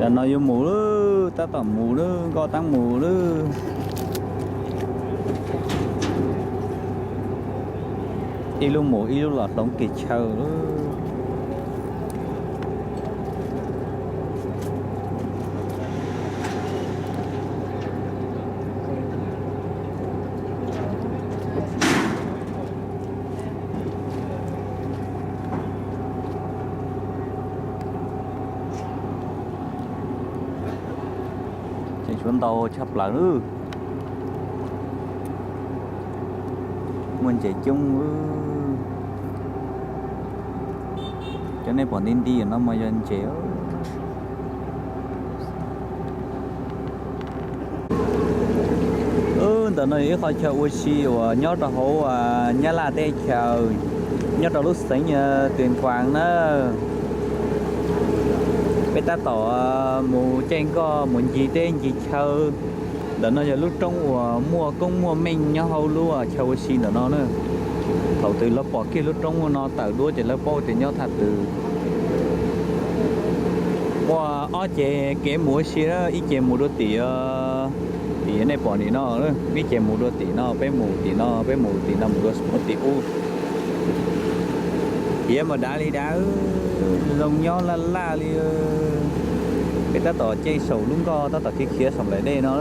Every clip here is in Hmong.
Cov no yuav mus lawm, tab tom mus lawm, nkoj teeb mus lawm. Ib lub mus ib lub los hloov kiag chaw lawm. Tseem tshuav ntau tshaj plaws lawm. Muaj ntses coob. Cov nej pom nti nti no mas yog ntses. Ntawm no yog ib qho chaw ua si uas nyob rau hauv Nyab Laj teb chaws, nyob rau lub xeev Tuyên Quang na. Peb tab tom mus caij nkoj mus ncig teb ncig chaw. Ntawm no yog lub roob uas muaj koob muaj meej nyob hauv lub chaw ua si ntawm no na. Thaum twg lawv pom kiag lub roob no tawm duab ces lawv paub tias nyob thaj twg. Muaj ob cev kev mus ua si, ib cev mus dua tim, tim nej pom nim no, ib cev mus dua tim no, peb mus tim no, peb mus tim no mus dua tim ub. Khiav mas dav li dav, zoo nyob laj laj li. Peb tab tom caij saum lub nkoj tab tom khiav khiav saum nplaim dej no.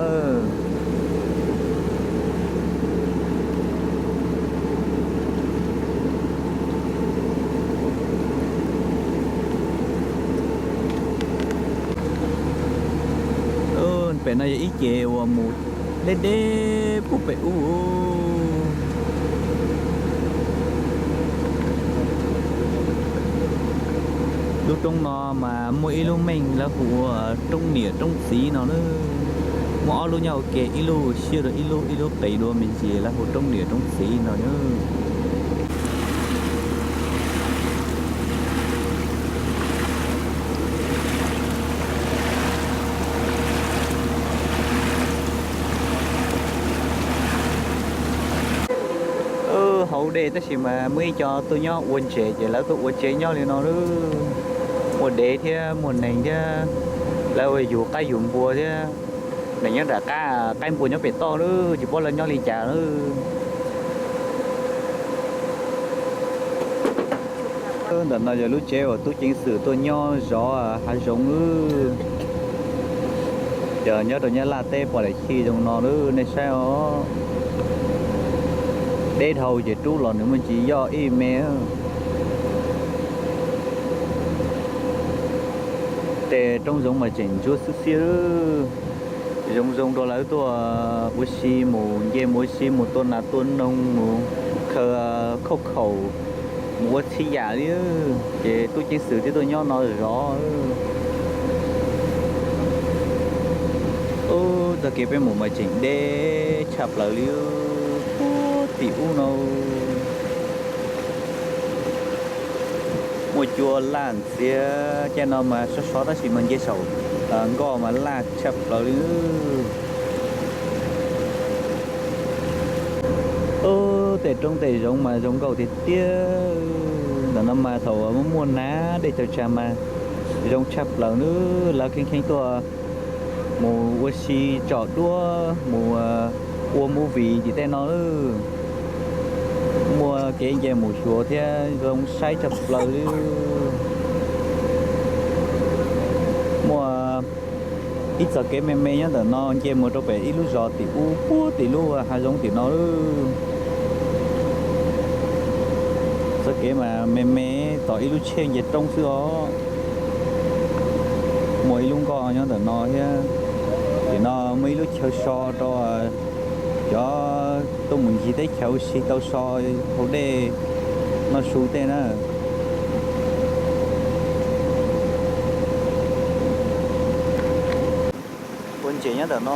Pem no yog ib cev uas mus deb deb puag pem ub. Lub roob no mas muaj ib lub meej lawv hu ua roob niam roob txiv no na. Muaj ob lub nyob ua ke, ib lub siab dua ib lub, ib lub qis dua me ntsis, lawv hu roob niam roob txiv no na. Hauv dej tab sis mas muaj ib co tuaj nyob ua ntses ces lawv tuaj ua tsev nyob li no lawm. Muaj dev thiab muaj neeg thiab, lawv ua yug qaib yug npua thiab. Neeg nyob nram qab, qaib npua nyob pem toj lawm, tsis paub lawv nyob li cas lawm. Ntawm no yog lub tsev uas tub ceev xwm tuaj nyob zov hav zoov lawm. Yog nyob rau Nyab Laj teb pom daim chij zoo no lawm nej saib os. Deb dhau ces rub los nws muaj ntsis yoj ib me. Tej roob zoov mas tseem ntsuab xwb xiab. Zoo zoo rau lawv tuaj ua si, mus nce mus ua si, mus tua nas tua noog, mus khaws khauj khaum, mus ua txhia yam li. Ces tub ceev xwm thiaj tuaj nyob no zov. Ub, txoj kev peb mus mas tseem deb tshaj plaws li. Puag tim ub no muaj cua laj ntxiag, caij no mas sov sov tab sis mas nce saum nkoj mas laj tshaj plaws li. Ub, tej roob tej zoov mas zoo nkauj tiag tiag. Ntawm no mas thaum muaj nag dej tsaws tsag mas zoo tshaj plaws nawb. Lawv kheej kheej tuaj mus ua si tsom duab, mus ua movie tim tej no. Muaj kev nce mus xyuas thiab zoo saib tshaj plaws li. Muaj ib txoj kev me me nyob ntawm no nce mus rau pem ib lub zos tim ub puag tim lub hav zoov tim no. Txoj kev mas me me, tom ib lub tsheb nce roob xwb os. Muaj ib lub nkoj nyob ntawm no thiab. Tim no muaj ib lub chaw so rau cov tuaj mus ncig teb chaws ua si tau so hauv dej noj su tej na. Ua Tsev nyob ntawm no,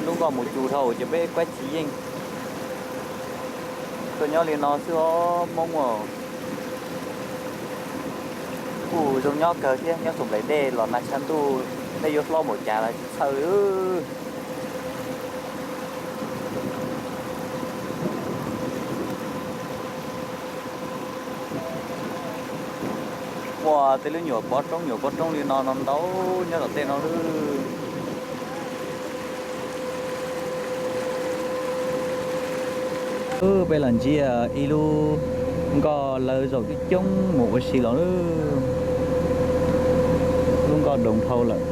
lub nkoj mus cus dhau ces peb kuab tsis yeej. Tuaj nyob li no xwb os Hmoob aw. Kuj zoo nyob kawg thiab, nyob saum nplaim dej los nag tshav ntuj, nej yuav hlob npaum cas los tsis txhawj li. Muaj tej lub nyuam pov roob nyuam pov roob li no no ntau nyob tom tej no lawm. Peb los ntsib ib lub nkoj lawv zaum coob coob mus ua si los lawm. Lub nkoj doos dhau lawm.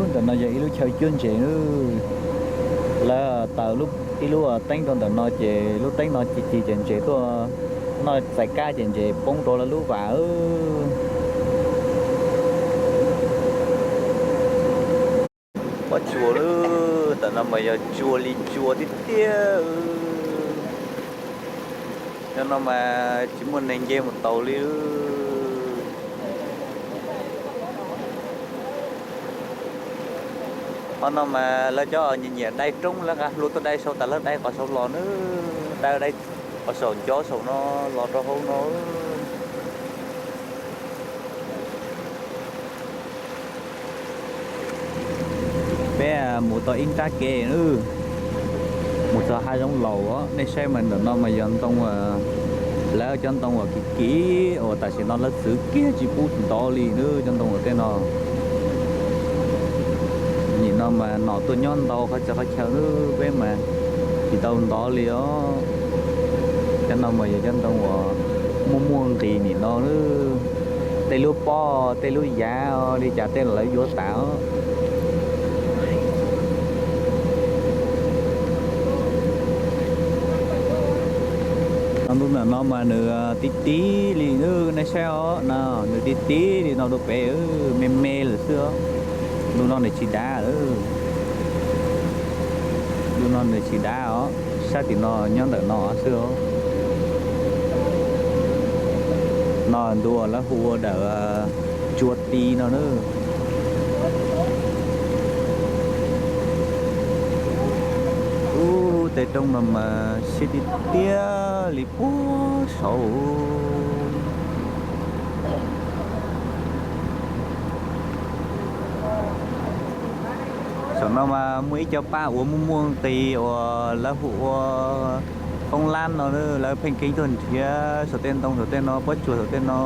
Ntawm no yog ib lub chaw cuab ntses. Lawv taws ib lub teeb rau ntawm no ces lub teeb no ci ci ces ntses tuaj noj txais kab ces ntses poob rau lawv lub vas. Pob tsuas lawm, ntawm no mas yog tsua li tsua tiag tiag. Cov no mas tsis muaj neeg nce mus taus li. Qhov no mas lawv cov nyiam nyiam dai roob lawv nqa hlua tuaj dai saum tas lawv dai qhov saud los na, dai dai qhov saum ncov saum no los rau hauv no. Peb mus tau ib nrab kev na, mus txog hav zoov laus os. Nej saib mas ntawm no mas yog ntoo, lawv cov ntoo uas kim kim uas tam sim no lawv txwv kiag tsis pub ntov li na, cov ntoo uas tej no. Nim no mas nom tuaj nyob ntau qhov txhia qhov chaw na, peb mas tsis tau ntov li os. Cov no mas yog cov ntoo uas muaj muaj nqis nim no na. Tej lub pob tej lub yav li cas tej lawv yuav tas os. Ntu ntawm no mas nws tib tib li, nej saib os, nws tib tib li no rau pem, me me lawm xwb os. Ntu no nws tsis dav, ntu no nws tsis dav os, sab tim no nyob ntawm no xwb os. No ntu uas lawv hu ua dawm tsua ti no na. Ub, tej roob no mas siab tiag tiag li puag saud. Saum no mas muaj ib co paj uas muaj muaj nqis uas lawv hu ua foob lab no, lawv pheej keeb tuaj nrhiav saum tej ntoo saum tej no, pob tsuas saum tej no.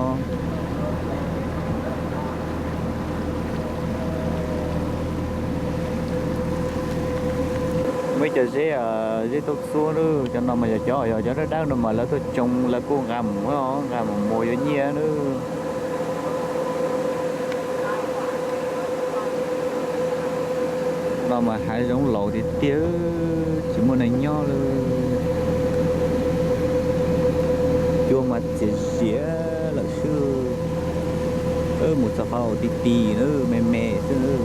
Muaj ib co zeb, zeb taub txuab na, cov no mas yog cov, yog cov dawb dawb no mas lawv tuaj tsoo lawv kuj nqa mus, nqa mus muag yuav nyiaj na. No mas hav zoov laus tiag tiag, tsis muaj neeg nyob li. Cua mas txias zias lawm xwb. Mus txog qhov ti ti na, me me xwb.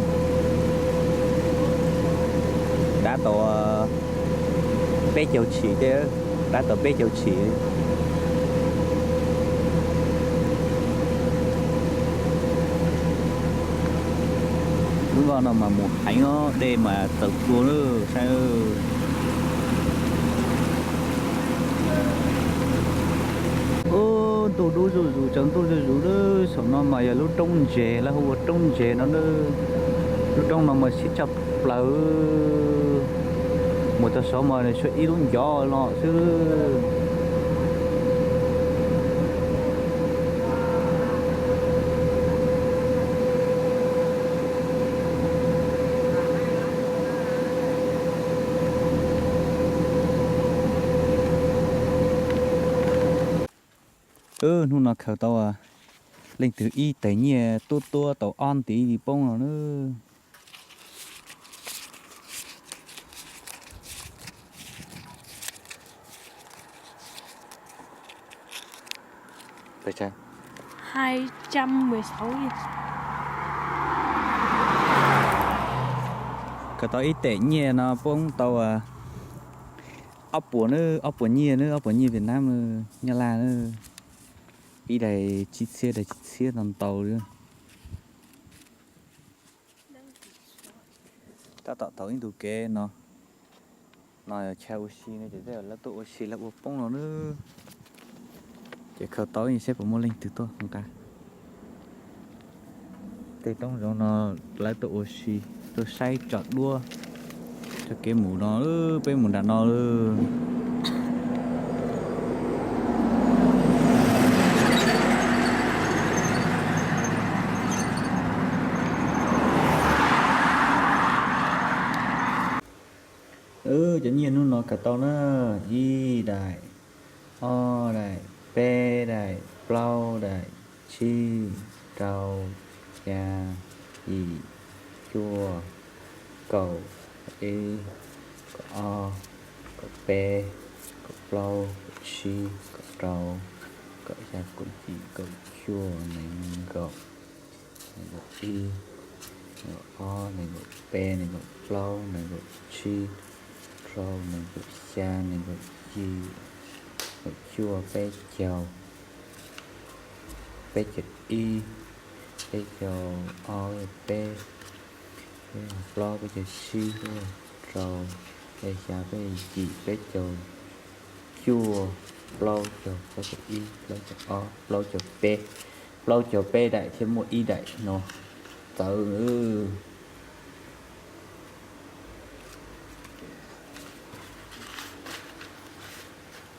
Dab tau peb caug tshim tej, dab tau peb caug tshim. Lub nkoj no mas mus heev os, dej mas txaus tua lawm saib. Ub, ntuj dub zuj zus, tsaus ntuj zuj zus lawm. Saum no mas yog lub roob ntses, lawv hu ua roob ntses no na. Lub roob no mas siab tshaj plaws. Mus txog saud mas nws tshuav ib lub ncov los xwb. Hnub no khaws tau leej twg ib tais nyiaj tuab tuab tau ob ntiv li poob no na. Hai trăm mười sáu nghìn. Khaws tau ib tes nyiaj no poob tau ob puas na, ob puas nyiaj na, ob puas nyiaj Vietnam, Nyab Laj na. Ib daim tsib txhiab, daim tsib txhiab ntau ntau li. Tab tom tau ib ntu kev no, no yog chaw ua si no ces tej zaum lawv tuaj ua si lawv ua poob no na. Ces khaws tau ib saib puas muaj leej twg tuaj nqa. Tej roob zoov no lawv tuaj ua si, tuaj saib tsom duab txoj kev mus no, peb mus nram no lawm. Cov nyiaj hnub no khaws tau na, ib daim, ob daim, peb daim, plaub daim, tsib, rau, xya, yim, cuaj, kaum ib, kaum ob, kaum peb, kaum plaub, kaum tsib, kaum rau, kaum xya, kaum yim, kaum cuaj, nees nkaum, nees nkaum ib, nees nkaum ob, nees nkaum peb, nees nkaum plaub, nees nkaum tsib, rau, nees nkaum xya, nees nkaum yim, nees nkaum cuaj, peb caug, peb caug ib, peb caug ob, peb, peb caug plaub, peb caug tsib, peb caug rau, peb caug xya, peb caug yim, peb caug cuaj, plaub caug, plaub caug ib, plaub caug ob, plaub caug peb, plaub caug peb daim thiab muaj ib daim no txawv.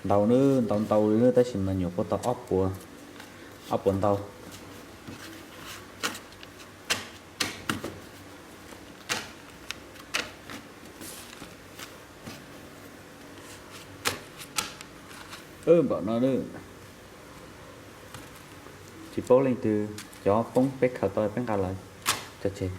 Ntau na, ntau ntau li na, tab sis mas nyuam qhuav tau ob puas, ob puas ntau. Npaum no, tsis paub leej twg cov poob peb khaws tau peb nqa los tso tseg.